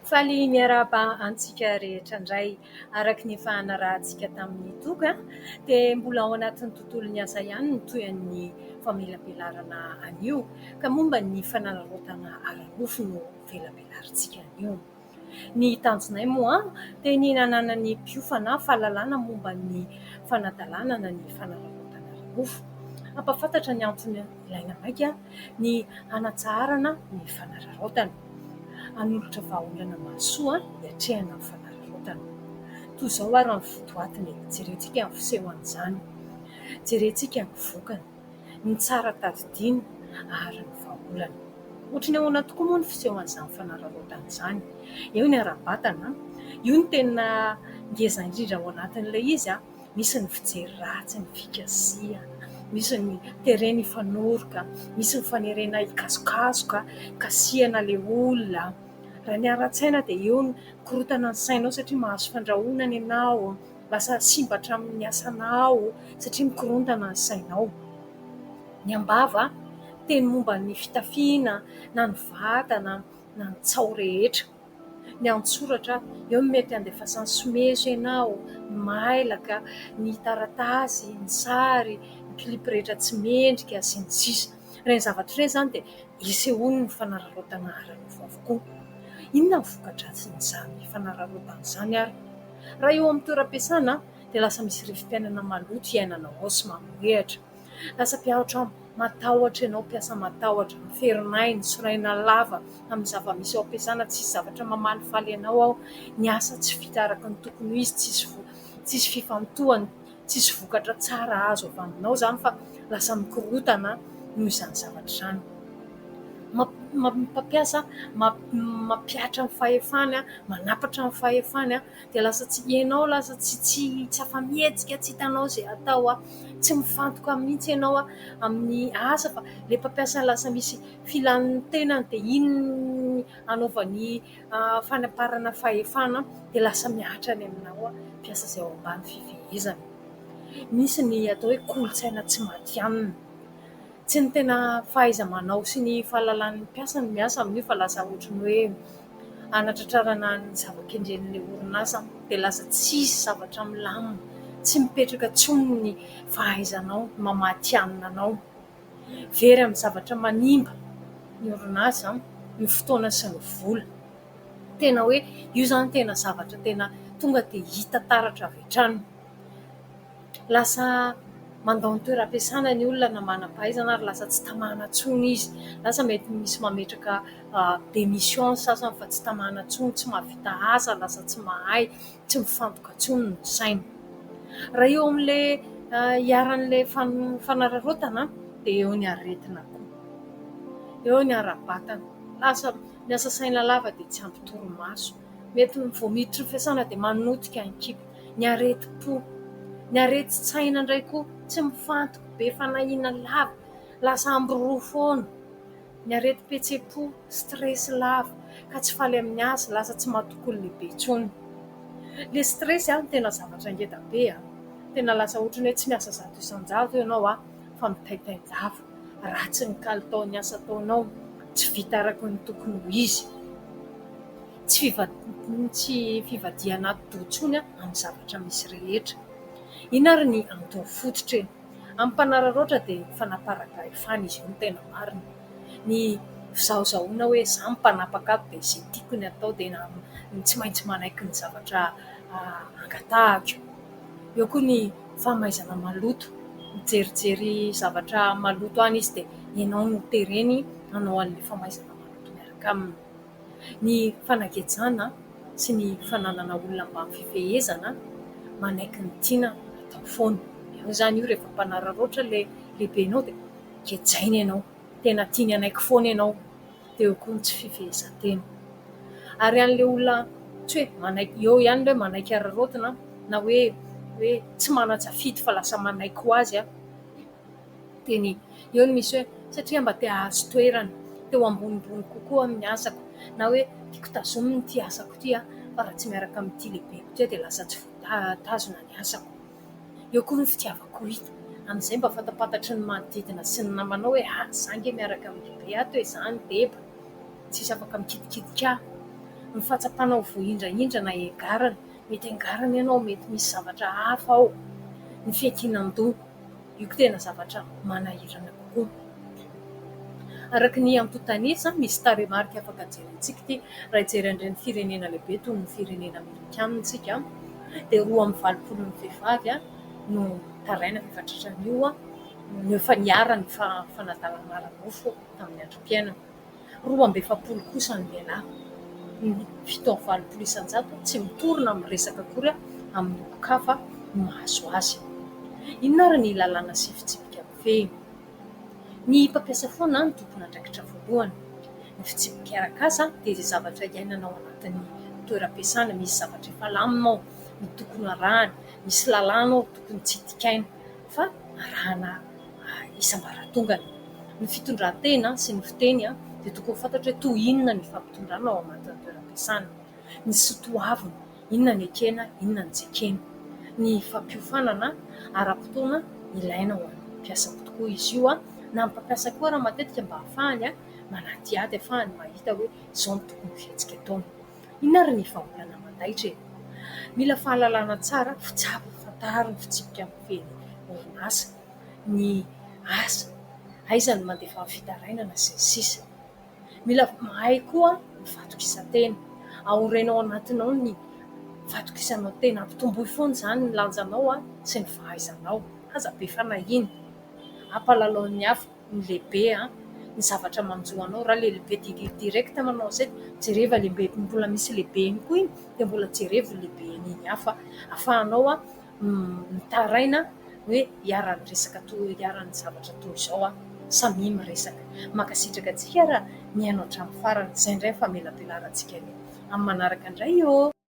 Faly miarahaba antsika rehetra indray. Araka ny efa narahantsika tamin'ny toka dia mbola ao anatin'ny tontolon'ny asa ihany ny tohin'ny famelabelarana anio ka momba ny fanararaotana ara-nofo no velabelarintsika anio. Ny tanjonay moa dia ny nananan'ny mpiofana fahalalana momba ny fanadalana na ny fanararaotana ara-nofo. Hampahafantatra ny antony ilaina maika ny hanatsaharana ny fanararaotana. Hanolotra vahaolana mahasoa hiatrehana ny fanararaotana. Toy izao ary ny votoatiny e! Jerentsika ny fisehoan'izany, jerentsika ny vokany, ny tsara tadidiana ary ny vahaolana. Ohatry ny ahoana tokoa moa ny fisehoan'izany fanararaotana izany? Eo ny ara-batana, io no tena ngeza indrindra ao anatin'ilay izy. Misy ny fijery ratsy, ny fikasihana, misy ny terena hifanoroka, misy ny fanerena hikasokasoka, kasihana ilay olona. Raha ny ara-tsaina dia eo ny korontana ny sainao satria mahazo fandrahonana ianao, lasa simba hatramin'ny asanao satria mikorontana ny sainao. Ny am-bava, teny momba ny fitafiana na ny vatana na ny tsaho rehetra. Ny an-tsoratra, eo no mety handefasan'ny someso ianao, ny mailaka, ny taratasy, ny sary, ny clip rehetra tsy mendrika sy ny sisa. Ireny zavatra ireny izany dia isehoan'ny fanararaotana ara-nofo avokoa. Inona ny voka-dratsin'izany fanararaotana izany ary? Raha eo amin'ny toeram-piasana dia lasa misy rivo-piainana maloto iainanao ao sy mamohehatra. Lasa mpiarotra matahotra ianao, mpiasa matahotra, miferinaina, soraina lava amin'ny zava-misy ao am-piasana, tsisy zavatra mamalifaly anao ao, ny asa tsy vita araka ny tokony ho izy, tsisy tsisy fifantohana, tsisy vokatra tsara azo avy aminao izany fa lasa mikorontana noho izany zavatra izany. Mpampiasa mampihatra ny fahefany, manapatra ny fahefany. Dia lasa tsy ianao lasa tsy tsy tsy afa-mihetsika, tsy hitanao izay atao, tsy mifantoka mihitsy ianao amin'ny asa fa ilay mpampiasa lasa misy filan'ny tenany dia iny no anaovany fanaparana fahefana dia lasa mihatra any aminao mpiasa izay ao ambany fifehezana. Misy ny atao hoe kolontsaina tsy matihanina. Tsy ny tena fahaiza-manao sy ny fahalalan'ny mpiasa no miasa amin'io fa lasa ohatran'ny hoe hanatratrarana ny zava-kendren'ilay orinasa dia lasa tsisy zavatra milamina, tsy mipetraka intsony ny fahaizanao, ny maha matihanina anao. Very amin'ny zavatra manimba ny orinasa ny fotoana sy ny vola. Tena hoe io izany tena zavatra tena tonga dia hita taratra avy hatrany. Lasa mandao ny toeram-piasana ny olona na manam-pahaizana ary lasa tsy tamana intsony izy. Lasa mety misy mametraka démission ny sasany fa tsy tamana intsony, tsy mahavita asa, lasa tsy mahay, tsy mifantoka intsony ny saina. Raha eo amin'ilay iharan'ilay fanararaotana dia eo ny aretina koa, eo ny ara-batana. Lasa miasa saina lava dia tsy ampy torimaso. Mety vao miditra ny fiasana dia manotika ny kibo. Ny aretim-po, ny aretin-tsaina indray koa, tsy mifantoka, be fanahiana lava, lasa ambiroa foana. Ny aretim-pihetseham-po, stress lava, ka tsy faly amin'ny asa, lasa tsy mahatoky ny lehibe intsony. Ilay stress no tena zavatra ngeda be an! Tena lasa ohatran'ny hoe tsy miasa 100% ianao an, fa mitaintain-dava. Ratsy ny kalitaon'ny asa ataonao, tsy vita araka ny tokony ho izy. Tsy tsy fivadihana atidoha intsony amin'ny zavatra misy rehetra. Inona ary ny antony fototra e? Amin'ny mpanararaotra dia ny fanaparam-pahefana izy io no tena marina. Ny fizahozahoana hoe izaho no mpanapaka ato dia izay tiako ny atao dia tsy maintsy manaiky ny zavatra angatahako. Eo koa ny famaizana maloto, mijerijery zavatra maloto any izy dia ianao no tereny hanao an'ilay famaizana maloto miaraka aminy. Ny fanagejana sy ny fananana olona ambany fifehezana manaiky ny tiana atao foana. Eo izany io rehefa mpanararaotra ilay lehibenao dia gejainy ianao, tena tiany hanaiky foana ianao. Dia eo koa ny tsy fifehezan-tena. Ary an'ilay olona tsy hoe manaiky, eo ihany ilay hoe manaiky araraotina na hoe hoe tsy manan-tsafidy fa lasa manaiky ho azy. Dia ny eo no misy hoe satria mba te hahazo toerana, te ho ambonimbony kokoa amin'ny asako, na hoe tiako tazomina ity asako ity fa raha tsy miaraka amin'ity lehibeko ity aho dia lasa tsy voatazona ny asako. Eo koa ny fitiavako hita, amin'izay mba fantapantatry ny manodidina sy ny namanao hoe ah, za ange miaraka amin'ny lehibe ato e, za ny deba, tsisy afaka mikitikitika ahy. Ny fahatsapana ho voahindrahindra na engarana, mety engarana ianao, mety misy zavatra hafa ao. Ny fiankinan-doha, io koa tena zavatra manahirana kokoa. Araka ny antontan'isa, misy tarehimarika afaka jerentsika ity. Raha hijery an'ireny firenena lehibe toy ny firenena amerikanina isika dia 82 ny vehivavy no mitaraina fa efa tratran'io, no efa niharan'ny fanadalana ara-nofo tamin'ny androm-piainana. 42 kosa ny lehilahy. Ny 87% tsy mitory na miresaka akory amin'ny olon-kafa no mahazo azy. Inona ary ny lalàna sy fitsipika mifehy? Ny mpampiasa foana no tompon'andraikitra voalohany. Ny fitsipika arak'asa dia izay zavatra iainana ao anatin'ny toeram-piasana, misy zavatra efa lamina ao no tokony arahana, misy lalàna ao tokony tsy dikaina fa arahana isam-baratongany. Ny fitondran-tena sy ny fiteny dia tokony ho fantatra hoe toy inona ny ifampitondrana ao anatin'ny toeram-piasana. Ny soatoavina, inona ny ekena, inona ny tsy ekena. Ny fampiofanana ara-potoana ilaina ho an'ny mpiasa tokoa izy io, na ny mpampiasa koa ary matetika mba ahafahany manadihady, ahafahany mahita hoe izao no tokony fihetsika ataony. Inona ary ny vahaolana mandaitra e? Mila fahalalana tsara, fitsabo, fantaro ny fitsipika mifehy ny orinasa, ny asa, aiza no mandefa ny fitarainana sy ny sisa. Mila mahay koa ny fahatokisan-tena. Aoreno ao anatinao ny fahatokisanao tena. Ampitomboy foana izany ny lanjanao sy ny fahaizanao. Aza be fanahiana. Ampahalalao ny hafa, ny lehibe, ny zavatra manjo anao. Raha ilay lehibe direct manao an'izay, jereva lehibe, mbola misy lehibe ihany koa iny, dia mbola jerevo ny lehiben'iny hafa. Ahafahanao mitaraina hoe iharan'ny resaka toy iharan'ny zavatra toy izao aho. Samia miresaka. Mankasitraka antsika raha nihaino hatramin'ny farany. Izay indray ny famelabelarantsika anio. Amin'ny manaraka indray ô!